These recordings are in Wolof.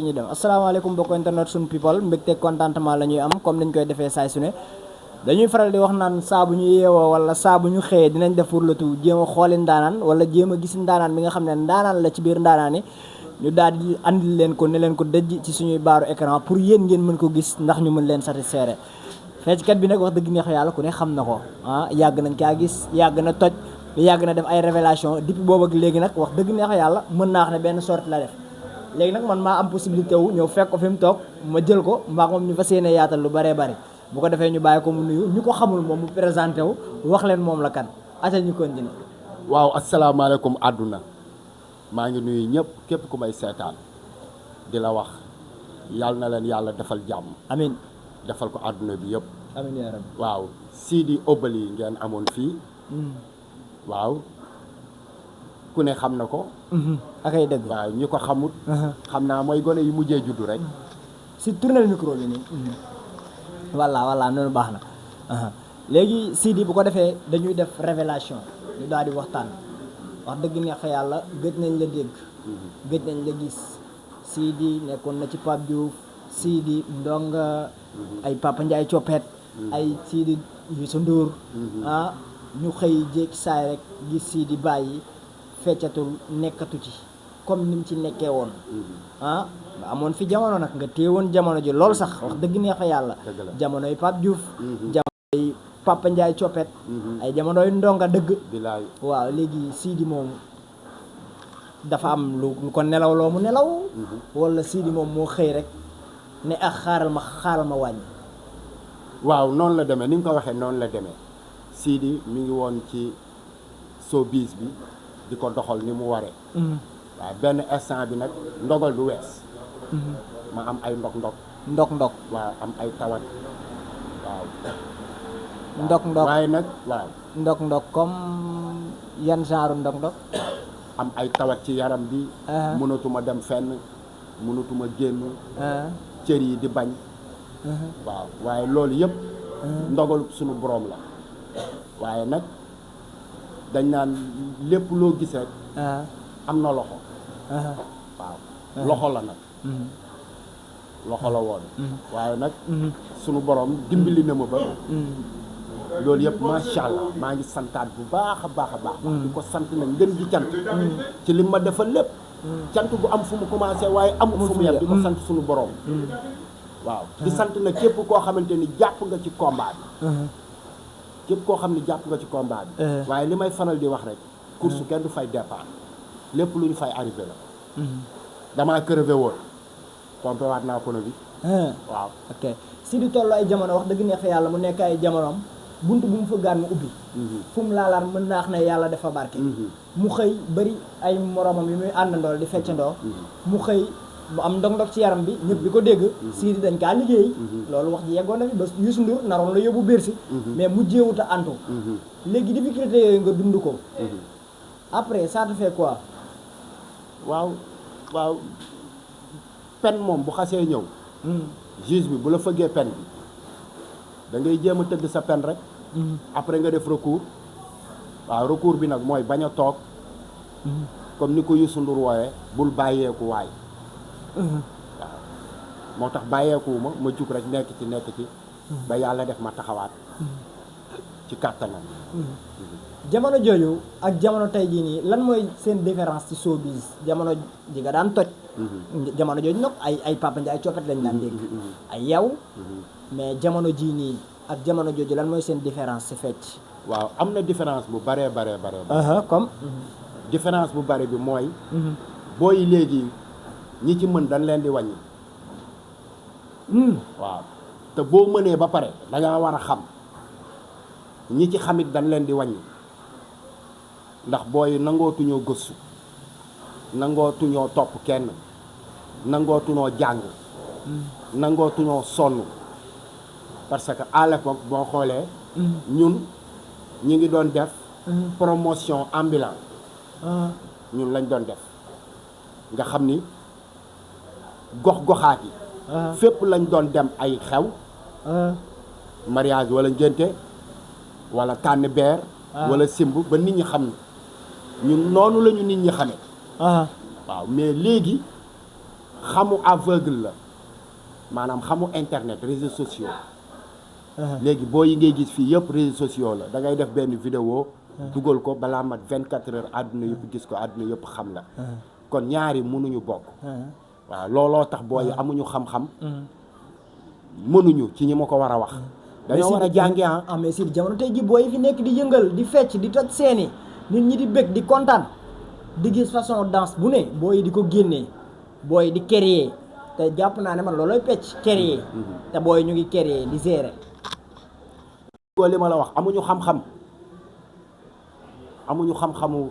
ñu dem asalaamaaleykum mbokk internet suñu people mbégte contentement la ñuy am comme niñ koy defee saay su ne dañuy faral di wax naan saa bu ñu yeewoo wala saa bu ñu xëyee dinañ def pour le tout jéem a xooli ndaanaan wala jéem a gis ndaanaan bi nga xam ne ndaanaan la ci biir ndaanaan yi ñu daal di andil leen ko ne leen ko dëjj ci suñuy baaru écran pour yéen ngeen mën ko gis ndax ñu mën leen satisfaire fecckat bi nag wax dëgg neex yàlla ku ne xam na ko yàgg nañ kaa gis yàgg na toj yàgg na def ay révélation depuis boobu ak léegi nag wax dëgg neex yàlla mën naa wax ne benn sorte la def léegi nag man maa am possibilité wu ñëw fekk ko fi mu toog ma jël ko mbaa moom ñu fas yéene yaatal lu bëree bëri bu ko defee ñu bàyyi ko mu nuyu ñu ko xamul moom mu présenté wu wax leen moom la kan aca ñu continuer. waaw asalaamaaleykum àdduna maa ngi nuyu ñëpp képp ku may seetaan di la wax yàlla na leen yàlla defal jàmm. amiin defal ko àdduna bi yëpp. amiin yaa rabbi. waaw Sidi Obali ngeen amoon fii. waaw ku ne xam na ko. akay dëgg. waaw ñi ko xamut. xam naa mooy gone yu mujjee juddu rek. si tournel micro bi nii. voilà noonu baax na. léegi Sidi bu ko defee dañuy def révélation ñu daal di waxtaan wax dëgg neex fa yàlla gëj nañ la dégg. gëj nañ la gis Sidi nekkoon na ci Pape Diouf Sidi Ndonga ay Papa Ndiaye Coppet ay Sidi Youssou Ndour ñu xëy jékki saay rek gis Sidi bàyyi feccatul nekkatu ci comme ni mu ci nekkee woon nga amoon fi jamono nag nga téye woon jamono ji loolu sax wax dëgg neex fa yàlla jamonoy Pape Diouf jamonoy Papa Ndiaye Coppet ay jamonoy Ndonga dëgg bilaay waaw léegi Sidi moom dafa am lu ko nelaw loo mu nelaw wala Sidi moom moo xëy rek ne ak xaaral ma wàññi. waaw noonu la demee ni nga ko waxee noonu la demee Sidi mi ngi woon ci showbiz bi di ko doxal ni mu waree. waaw benn instant bi nag ndogal du wees. ma am ay ndok waaw am ay tawat waaw. ndok waaye nag waaw. ndok comme yan genre ndok. am ay tawat ci yaram bi. mënatuma dem fenn mënatuma génn. cër yi di bañ. waaw waaye loolu yëpp. ndogalu suñu borom la. waaye nag dañ naan lépp loo gis rek. am na loxo. waaw loxo la nag. loxo la woon. waaye nag. suñu borom dimbali na ma ba. loolu yëpp macha allah maa ngi santaat bu baax a baax. di ko sant nag ngën gi cant. ci li ma defal lépp. cant bu am fu mu commencé waaye amul fu mu yem di ko sant suñu borom. waaw di sant nag képp koo xamante ni jàpp nga ci combat bi. képp koo xam ne jàpp nga ci combat bi. waaye li may faral di wax rek. course kenn du fay départ. lépp lu ñu fay arrivé la. damaa crevé woon. pompé waat naa ko bi. waaw ok Sidi toll ay jamono wax dëgg neex fa yàlla mu nekk ay jamonoom bunt bu mu fëggaan mu ubbi. fu mu laalaat mën naa wax ne yàlla dafa barke. mu xëy bëri ay moromam yi muy àndandool di feccandoo. mu xëy mu am ndog-ndog ci yaram bi ñëpp di ko dégg. Sidi dañ kaa liggéey. loolu wax ji yeggoon na fi ba Youssou Ndour naroon la yóbbu Bercy. mais mu jéewut a antu. léegi difficulté yooyu nga dund ko. après ça te fait quoi. waaw pen moom bu xasee ñëw. juge bi bu la fëggee pen bi da ngay jéem a tëdd sa pen rek. après nga def recours. waaw recours bi nag mooy bañ a toog. comme ni ko Youssou Ndour wooyee bul bàyyeeku waay. waaw moo tax bàyyeekuwuma ma jug rek nekk ci. ba yàlla def ma taxawaat. ci kàttanam. jamono jooju ak jamono tey jii nii lan mooy seen différence ci showbiz jamono ji nga daan toj. jamono jooju nag ay Papa Ndiaye Coppet lañ daan dégg. ay yow. mais jamono jii nii ak jamono jooju lan mooy seen différence ci fecc. waaw am na différence bu bare. comme. différence bu bare bi mooy. booy léegi ñi ci mën dañ leen di wàññi. waaw te boo mënee ba pare da ngaa war a xam ñi ci xamit dañ leen di wàññi. ndax booy nangootuñoo gëstu nangootuñoo topp kenn nangootuñoo jàng nangootuñoo sonn parce que à l'époque boo xoolee ñun ñi ngi doon def promotion ambulante ñun lañ doon def nga xam ni gox-goxaat yi fépp lañ doon dem ay xew mariage wala ngénte wala tànn beer wala simb ba nit ñi xam ni ñun noonu la ñu nit ñi xamee. waaw mais léegi xamu aveugle la maanaam xamu internet réseaux sociaux léegi boo yi ngay gis fii yëpp réseaux sociaux la da ngay def benn vidéo dugal ko balaa mat 24 heures àdduna yëpp gis ko àdduna yëpp xam la kon ñaari mënuñu bokk waaw looloo tax booy amuñu xam-xam mënuñu ci ñi ma ko war a wax dañoo war a jàngi mais si jamono tey ji booy fi nekk di yëngal di fecc di toj seeni nit ñi di bëgg di kontaan di gis façon danse bu ne booy di ko génnee booy di créer te jàpp naa ne man loolooy pecc créer te booy ñu ngi créer di gérer li ma la wax amuñu xam-xam amuñu xam-xamu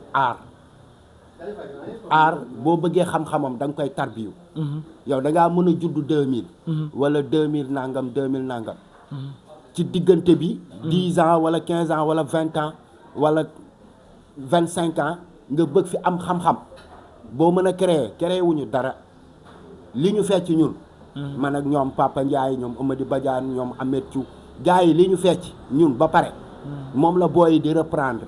aar boo bëggee xam-xamam da nga koy tarbiyu yow da ngaa mën a judd 2000 wala 2000 nangam 2000 nangam ci diggante bi 10 ans wala 15 ans wala 20 ans wala 25 ans nga bëgg fi am xam-xam boo mën a créer wuñu dara li ñu fecc ñun man ak ñoom Papa Ndiaye ñoom Amady Badiane ñoom Ahmed Thiou gars yi li ñu fecc ñun ba pare moom la booy di reprendre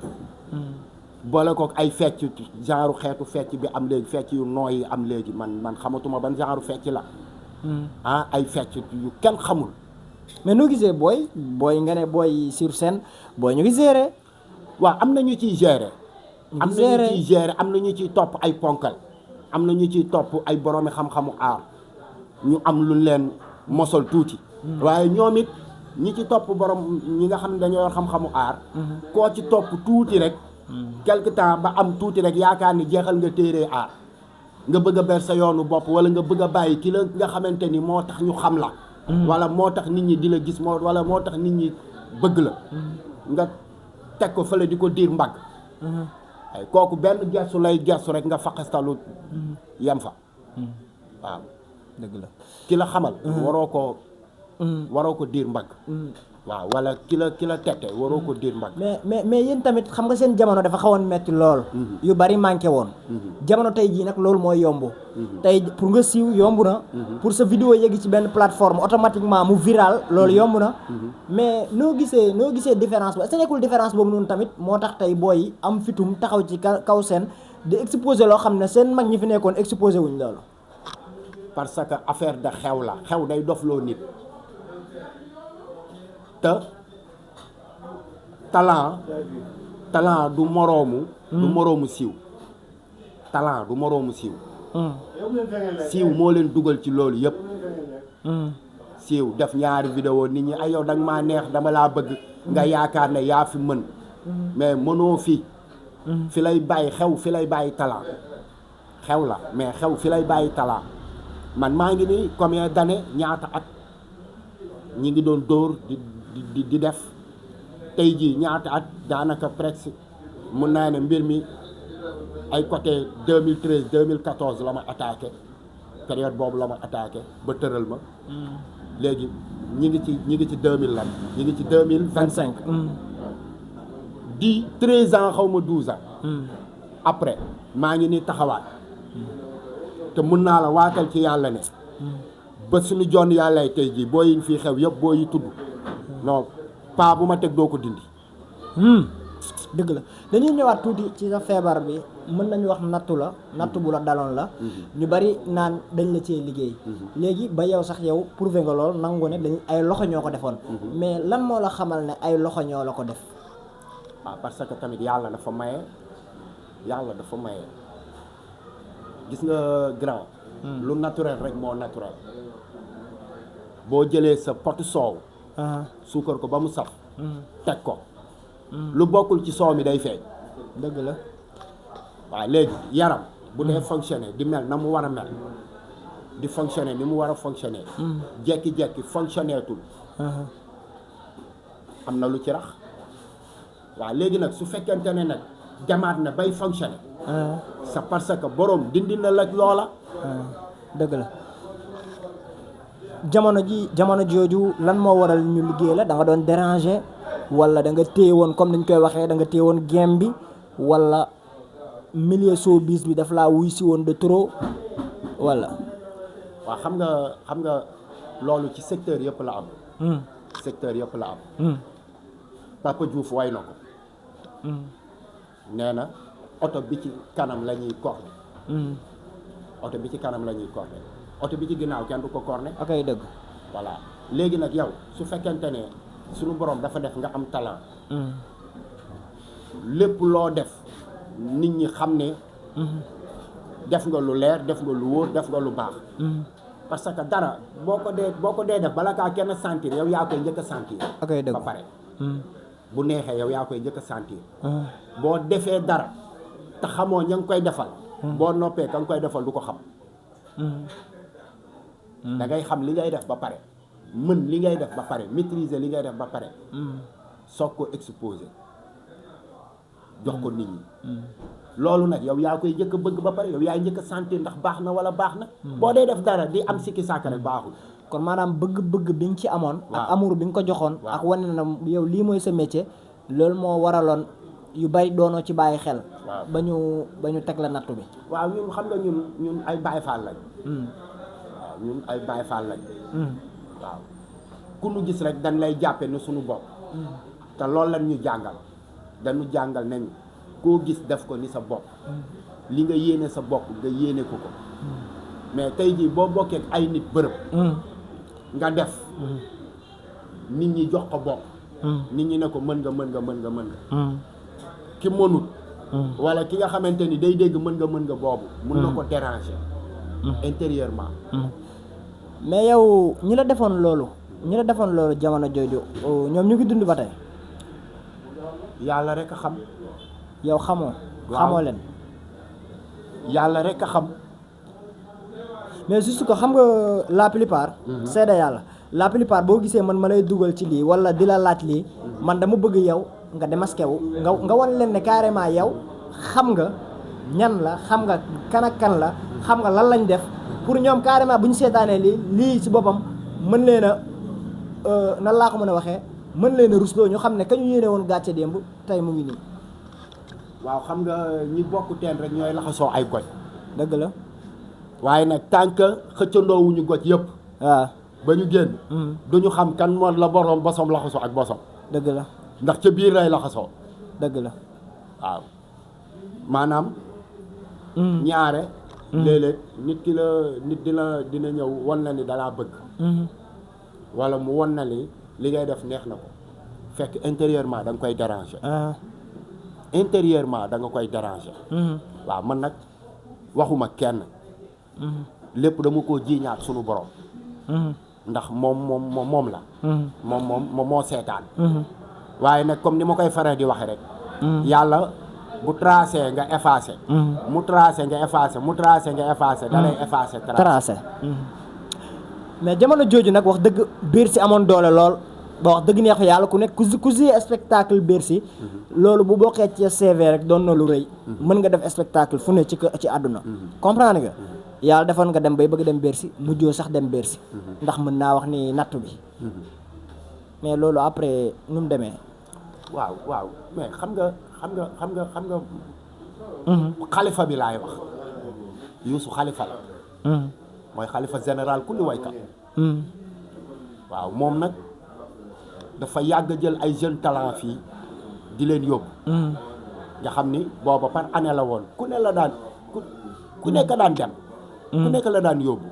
boole ko ay fecc genre xeetu fecc bi am léegi fecc yu nooy yi am léegi man xamatuma ban genre fecc la ay fecc yu kenn xamul mais noo gisee booy nga ne booy sur scène booy ñu ngi gérer waaw am na ñu ciy gérer am na ñu ciy gérer am na ñu ciy topp ay ponkal am na ñu ciy topp ay boroomi xam-xamu aar ñu am lu leen mosol tuuti waaye ñoom it ñi ci topp borom ñi nga xam ne dañoo yor xam-xamu aar koo ci topp tuuti rek quelque temps ba am tuuti rek yaakaar ni jeexal nga téere aar nga bëgg a ber sa yoonu bopp wala nga bëgg a bàyyi ki la nga xamante ni moo tax ñu xam la wala moo tax nit ñi di la gis wala moo tax nit ñi bëgg la nga teg ko fële di ko diir mbagg ay kooku benn gestu lay gestu rek nga faqastalu yem fa waaw dëgg la ki la xamal waroo ko diir mbagg waaw wala ki la tette waroo ko diir mbagg mais yéen tamit xam nga seen jamono dafa xawoon metti lool yu bari manqué woon jamono tey jii nag loolu mooy yomb tey pour nga siiw yomb na pour sa vidéo yegg ci benn plateforme automatiquement mu viral loolu yomb na mais noo gisee différence ba est-ce que nekkul différence boobu noonu tamit moo tax tey booy am fitum taxaw ci kaw seen di exposé loo xam ne seen mag ñi fi nekkoon exposé wuñ loolu parce que affaire da xew la xew day dofloo nit te talent du moroomu siiw talent du moroomu siiw siiw moo leen dugal ci loolu yëpp siiw def ñaari vidéo nit ñi ay yow danga maa neex dama laa bëgg nga yaakaar ne yaa fi mën mais mënoo fi lay bàyyi xew fi lay bàyyi talent xew la mais xew fi lay bàyyi talent man maa ngi nii combien d'années ñaata at ñi ngi doon dóor di def tey jii ñaata at daanaka presque mun naa ne mbir mi ay côté 2013 2014 la ma attaqué période boobu la ma attaqué ba tëral ma léegi ñi ngi ci 2000 lan ñi ngi ci 2025 di 13 ans xaw ma 12 ans après maa ngi ni taxawaat te mun naa la waatal ci yàlla ne ba suñu jonn yàllay tey jii boo yi fii xew yëpp boo yi tudd non paa bu ma teg doo ko dindi dëgg la dañuy ñëwaat tuuti ci sa feebar bi mën nañu wax nattu bu la daloon la ñu bari naan dañ la cee liggéey léegi ba yow sax yow prouvé nga lool nangu ne dañ ay loxo ñoo ko defoon mais lan moo la xamal ne ay loxo ñoo la ko def waaw parce que tamit yàlla dafa maye gis nga grand lu naturel rek moo naturel boo jëlee sa pot soow suukar ko ba mu saf teg ko lu bokkul ci soow mi day feeñ dëgg la waaw léegi yaram bu dee fonctionner di mel na mu war a mel di fonctionner ni mu war a fonctionner jekki-jekki fonctionneetul am na lu ci rax waaw léegi nag su fekkente ne nag demaat na bay fonctionner c'est parce que borom dindi na la loola dëgg la jamono jooju lan moo waral ñu liggéey la da nga doon déranger wala da nga téye woon comme niñ koy waxee da nga téye woon game bi wala milieu showbiz bi daf laa wuy si woon de trop wala waaw xam nga loolu ci secteur yëpp la am secteur yëpp la am Papa Diouf way na ko nee na oto bi ci kanam la ñuy corné oto bi ci kanam la ñuy corné oto bi ci ginnaaw kenn du ko corné. ok dëgg. voilà léegi nag yow su fekkente ne suñu borom dafa def nga am talent. lépp loo def nit ñi xam ne. def nga lu leer def nga lu wóor def nga lu baax. parce que dara boo ko dee def bala kaa kenn sentir yow yaa koy njëkk a sentir. ok dëgg ba pare. bu neexee yow yaa koy njëkk a sentir. boo defee dara te xamoo ña ngi koy defal. boo noppee ka nga koy defal du ko xam. da ngay xam li ngay def ba pare mën li ngay def ba pare maîtriser li ngay def ba pare. soog ko exposer jox ko nit ñi. loolu nag yow yaa koy njëkk a bëgg ba pare yow yaay njëkk a sentir ndax baax na wala baax na. boo dee def dara di am sikki sàkk rek baaxul. kon maanaam bëgg-bëgg bi nga ci amoon. ak amour bi nga ko joxoon. ak wane na yow lii mooy sa métier. loolu moo waraloon yu bari doonoo ci bàyyi xel. ba ñu teg la nattu bi. waaw ñun xam nga ñun ay Baay Faal lañ. waaw ñun ay Baay Faal lañ. waaw ku nu gis rek dañ lay jàppe ne suñu bopp. te loolu lañ ñu jàngal dañu jàngal nañ koo gis def ko ni sa bopp. li nga yéene sa bopp nga yéene ko ko. mais tey jii boo bokkee ay nit bërëb. nga def. nit ñi jox ko bopp. nit ñi ne ko mën nga. ki mënut. wala ki nga xamante ni day dégg mën nga boobu. mun na ko déranger. intérieurement. mais yow ñi la defoon loolu jamono jooju ñoom ñu ngi dund ba tey. yàlla rek a xam. yow xamoo. xamoo leen. yàlla rek a xam. mais juste que xam nga la plupart. seede yàlla la plupart boo gisee man ma lay dugal ci lii wala di la laaj lii. man dama bëgg yow nga démasqué wu nga wan leen ne carrément yow xam nga ñan la xam nga kan ak kan la xam nga lan lañ def pour ñoom carrément bu ñu seetaanee lii ci boppam mën leen a nan laa ko mën a waxee mën leen a rusloo ñu xam ne ka ñu yéene woon gàcce démb tey mu ngi nii. waaw xam nga ñi bokk teen rek ñooy laxasoo ay goj. dëgg la. waaye nag tant que xëccandoowuñu goj yëpp. waaw ba ñu génn. duñu xam kan moo la borom bosom laxasoo ak bosom. dëgg la. ndax ca biir lay laxasoo. dëgg la. waaw maanaam. ñaare. léeg-léeg nit dina ñëw won na ni dalaa bëgg. wala mu won na ni li ngay def neex na ko fekk intérieurement da nga koy déranger. intérieurement da nga koy déranger. waaw man nag waxuma kenn. lépp dama koo jiiñaat sunu borom. ndax moom la. moom moo seetaan. waaye nag comme ni ma koy faral di waxe rek. yàlla bu tracé nga effacé. mu tracé nga effacé mu tracé nga effacé. da lay effacé tracé. mais jamono jooju nag wax dëgg Bercy amoon doole lool ba wax dëgg neex yàlla ku nekk ku si spectacle Bercy. loolu bu bokkee ci CV rek doon na lu rëy. mën nga def spectacle fu ne ci àdduna. comprendre nga. yàlla defoon nga dem bay bëgg dem Bercy mujjoo sax dem Bercy. ndax mën naa wax ni nattu bi. mais loolu après nu mu demee. waaw mais xam nga. xalifa bi laay wax. Youssou xalifa la. mooy xalifa général kulli waykat. waaw moom nag dafa yàgg jël ay jeunes talent fii di leen yóbbu. nga xam ni booba par année la woon ku nekk daan dem. ku nekk la daan yóbbu.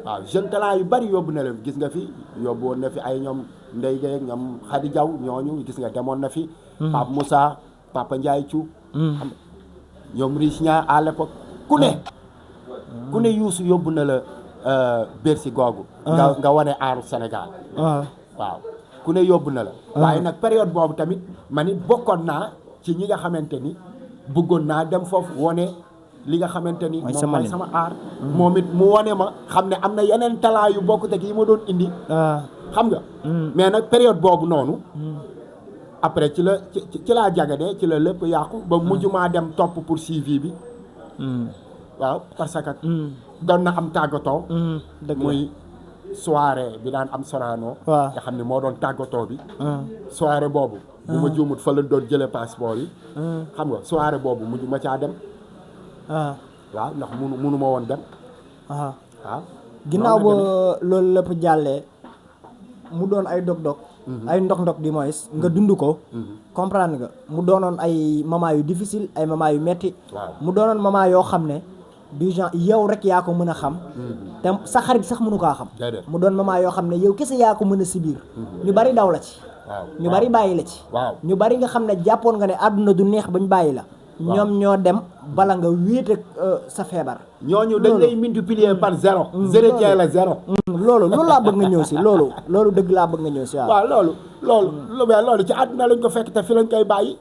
waaw jeunes talent yu bari yóbbu na leen gis nga fi yóbbu woon na fi ay ñoom Ndeye Gueye ak ñoom Khady Diaw ñooñu gis nga demoon na fi. Pape Moussa Papa Ndiaye Thiou. ñoom Riche Niang à l'époque ku ne Youssou yóbbu na la Bercy googu. nga wane aaru Sénégal. waaw ku ne yóbbu na la. waaye nag période boobu tamit man it bokkoon naa ci ñi nga xamante ni bëggoon naa dem foofu wane li nga xamante ni. moom mooy sama aar. moom it mu wane ma xam ne am na yeneen talent yu bokkut ak yi ma doon indi. xam nga. mais nag période boobu noonu. après ci laa jagadee ci la lépp yàqu ba mujj maa dem topp pour suivi bi. waaw parce que. doon na am tàggatoo. muy soirée bi daan am Sorano. nga xam ne moo doon tàggatoo bi. soirée boobu. bu ma juumut fa la doon jëlee passeport yi. xam nga soirée boobu mujj ma caa dem. waaw ndax munu ma woon dem. waaw. ginnaaw ba loolu lépp jàllee mu doon ay dog-dog. ay ndok-ndok di moins nga dund ko. comprendre nga mu doonoon ay moment yu difficile ay moment yu metti mu doonoon moment yoo xam ne du genre yow rek yaa ko mën a xam te sa xarit sax mënu kaa xam Déedéet. mu doon moment yoo xam ne yow kese yaa ko mën a si biir ñu bari daw la ci waaw ñu bari bàyyi la ci waaw ñu bari nga xam ne jàppoon nga ne àdduna du neex bañ bàyyi la ñoom ñoo dem bala nga wéet ak sa feebar ñooñu dañ lay multiplier par zéro zéro tien la zéro loolu laa bëgg nga ñëw si loolu dëgg laa bëgg nga ñëw si waaw waaw loolu ci àdduna lañ ko fekk te fi lañ koy bàyyi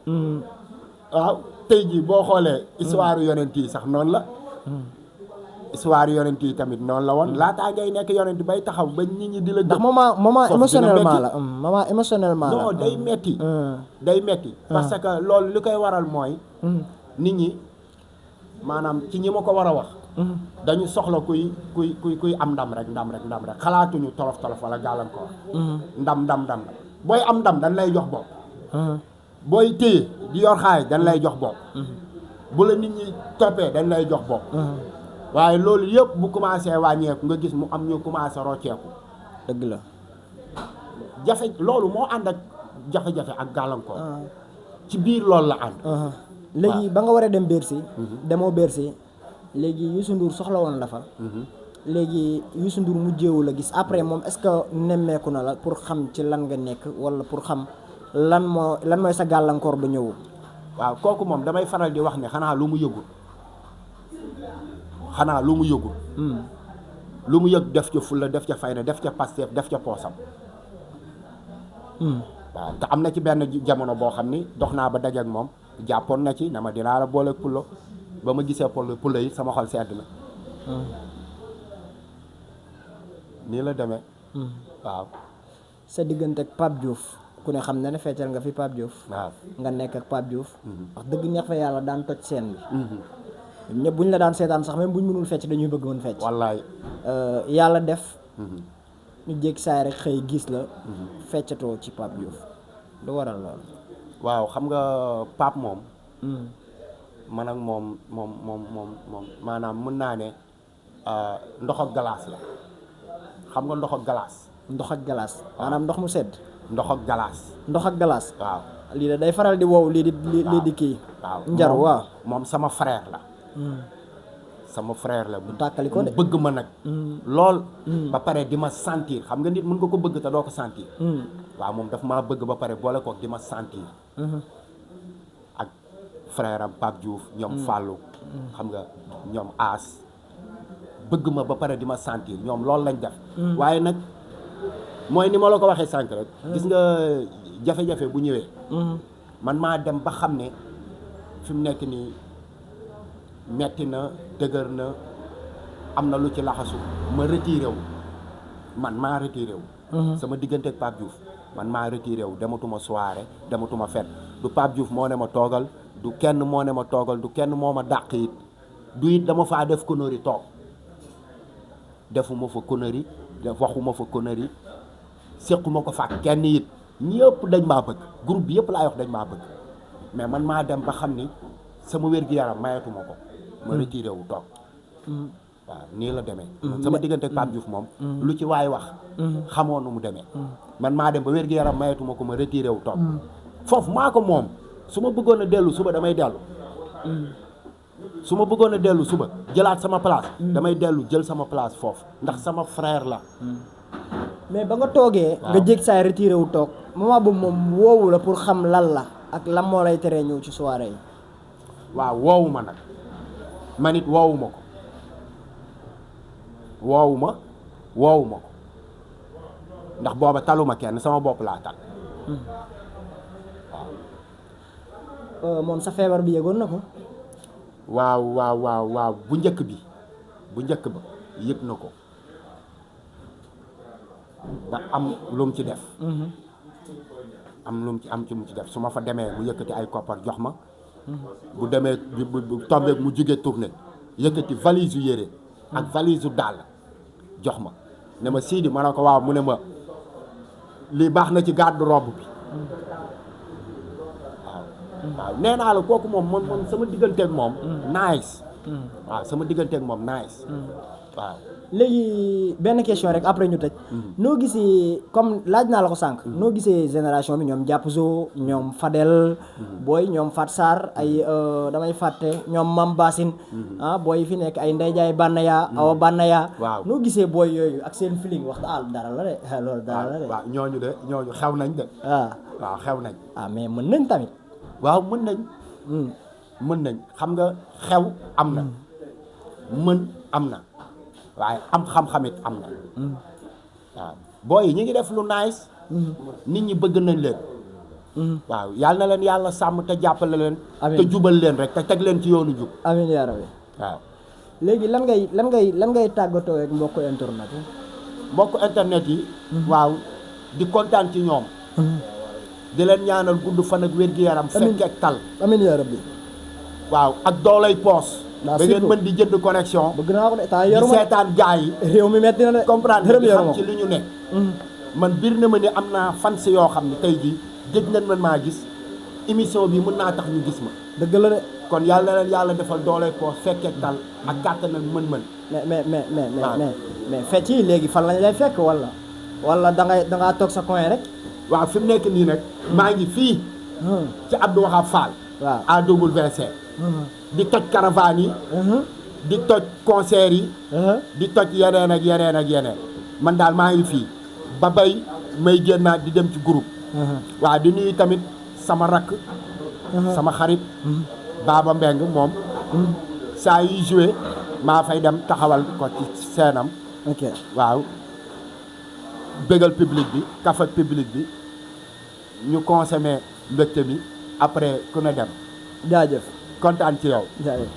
waaw tey jii boo xoolee histoire yonent yi sax noonu la histoire yonent yi tamit noonu la woon laataa ngay nekk yonent bay taxaw ba nit ñi di la ndax moment émotionnellement la moment émotionnellement la non day metti parce que loolu li koy waral mooy nit ñi maanaam ci ñi ma ko war a wax dañu soxla kuy am ndam rek xalaatuñu tolof wala gàllankoor ndam booy am ndam dañ lay jox bopp booy téye di yor xaay dañ lay jox bopp bu la nit ñi toppee dañ lay jox bopp waaye loolu yëpp bu commencé wàññeeku nga gis mu am ñu commencé rocceeku dëgg la loolu moo ànd ak jafe-jafe ak gàllankoor ci biir loolu la ànd léegi ba nga war a dem Bercy demoo Bercy léegi Youssou Ndour soxla woon la fa léegi Youssou Ndour mujjeewu la gis après moom est-ce que nemmeeku na la pour xam ci lan nga nekk wala pour xam lan mooy sa gàllankoor ba ñëwu waaw kooku moom damay faral di wax ne xanaa lu mu yëgul lu mu yëg def ca fulla def ca fayda def ca Pastef def ca poosam waaw te am na ci benn jamono boo xam ni dox naa ba dajeek moom jàppoon na ci na ma dinaa la booleeg pullo ba ma gisee pullo yi sama xol sedd na nii la demee waaw sa diggante ak Pape Diouf ku ne xam na ne feccal nga fi Pape Diouf waaw nga nekk ak Pape Diouf wax dëgg neex fa yàlla daan toj scène bi ñëpp buñ la daan seetaan sax même buñ mënul fecc dañuy bëgg mën fecc wallaay yàlla def ñu jékki saay rek xëy gis la feccatoo ci Pape Diouf lu waral loolu waaw xam nga Pape moom man ak moom maanaam mën naa ne ndox ak galaas la xam nga ndox ak galaas maanaam ndox mu sedd ndox ak galaas waaw lii da day faral di wow lii di kii waaw njar waaw moom sama frère la bu tàkkali ko de bëgg ma nag lool ba pare di ma sentir xam nga nit mën nga ko bëgg te doo ko sentir waaw moom daf maa bëgg ba pare boole kook di ma sentir ak frère am Pape Diouf ñoom Fallou xam nga ñoom As bëgg ma ba pare di ma sentir ñoom loolu lañ def waaye nag mooy ni ma la ko waxee sànq rek gis nga jafe-jafe bu ñëwee man maa dem ba xam ne fi mu nekk nii metti na dëgër na am na lu ci laxasu ma retiré wu man maa retiré wu sama diggante ak Pape Diouf man maa retiré wu dematuma soirée dematuma fête du Pape Diouf moo ne ma toogal du kenn moo ne ma toogal du kenn moo ma dàq it du it dama faa def connerie toog defuma fa connerie waxuma fa connerie séquma ko fa kenn it ñëpp dañ maa bëgg groupe bi yëpp laay wax dañ maa bëgg mais man maa dem ba xam ni sama wér-gu-yaram mayatuma ko ma retiré wu toog waaw nii la demee sama diggante ak Pape Diouf moom lu ci waay wax xamoo nu mu demee man maa dem ba wér-gu-yaram mayatuma ko ma retiré wu toog foofu maa ko moom su ma bëggoon a dellu suba damay dellu su ma bëggoon a dellu suba jëlaat sama place damay dellu jël sama place foofu ndax sama frère la mais ba nga toogee nga jég saay retiré wu toog moment boobu moom woowu la pour xam lan la ak lan moo lay teree ñëw ci soirée yi waaw woowu ma nag man it woowu ma ko ndax booba taluma kenn sama bopp laa tal waaw moom sa feebar bi yëgoon na ko waaw bu njëkk ba yëg na ko ba am lu mu ci def su ma fa demee mu yëkkati ay koppar jox ma bu demee bu tombé mu jógee tournée yëkkati valise yu yére ak valise yu dàll jox ma ne ma Sidi ma ne ko waaw mu ne ma lii baax na ci garde-robe bi waaw nee naa la kooku moom man sama digganteeg moom nice waaw sama digganteeg moom nice waaw léegi benn question rek après ñu tëj. noo gisee comme laaj naa la ko sànq. noo gisee génération bi ñoom Jàpp Zo ñoom Fadel. booy ñoom Fat Sarr ay damay fàtte ñoom Mam Bassine. booy fi nekk ay Ndeye Ndiaye Banaya. Awa Banaya. waaw noo gisee booy yooyu ak seen feeling wax dara la de loolu dara la de. waaw ñooñu xew nañ de. waaw xew nañ. mais mën nañ tamit. waaw mën nañ. mën nañ xam nga xew am na. mën am na. waaye am xam-xamit am na. waaw booy yi ñu ngi def lu nice. nit ñi bëgg nañ leen. waaw yàlla na leen yàlla sàmm te jàppale leen. te jubal leen rek te teg leen ci yoonu jub. amiin yaa rabbi. waaw. léegi lan ngay tàggatoo ak mbokku internet yi. mbokku internet yi. waaw di kontaan ci ñoom. di leen ñaanal gudd fan ak wér-gu-yaram. fekk ak tal. amiin yaa rabbi. waaw ak doolay poos. da ngeen mën di jënd connexion. bëgg naa ko de temps yoruma di seetaan gaay yi. réew mi metti na de. comprendre di xam ci li ñu ne. man biir na ma ni am naa fans yoo xam ne tey jii gëj nañ man maa gis émission bi mën naa tax ñu gis ma. dëgg la de. kon yàlla na leen yàlla defal doolay poos fekkee tal ak kàttan ak mën-mën. mais fecc yi léegi fan lañ lay fekk wala da ngaa toog sa coin rek. waaw fi mu nekk nii nag. maa ngi fii. ci Abdou Wahab Fall. waaw AWC. di toj caravane yi. di toj concert yi. di toj yeneen ak yeneen ak yeneen. man daal maa ngi fii ba bay may génnaat di dem ci groupe. waaw di nuyu tamit sama rakk. sama xarit. Baba Mbeng moom. saa yuy joué maa fay dem taxawal ko ci seenam. ok waaw. bégal public bi kaf ak public bi ñu consommé mbégte mi après ku ne dem. jaajëf. kontaan ci yow. jaajëf.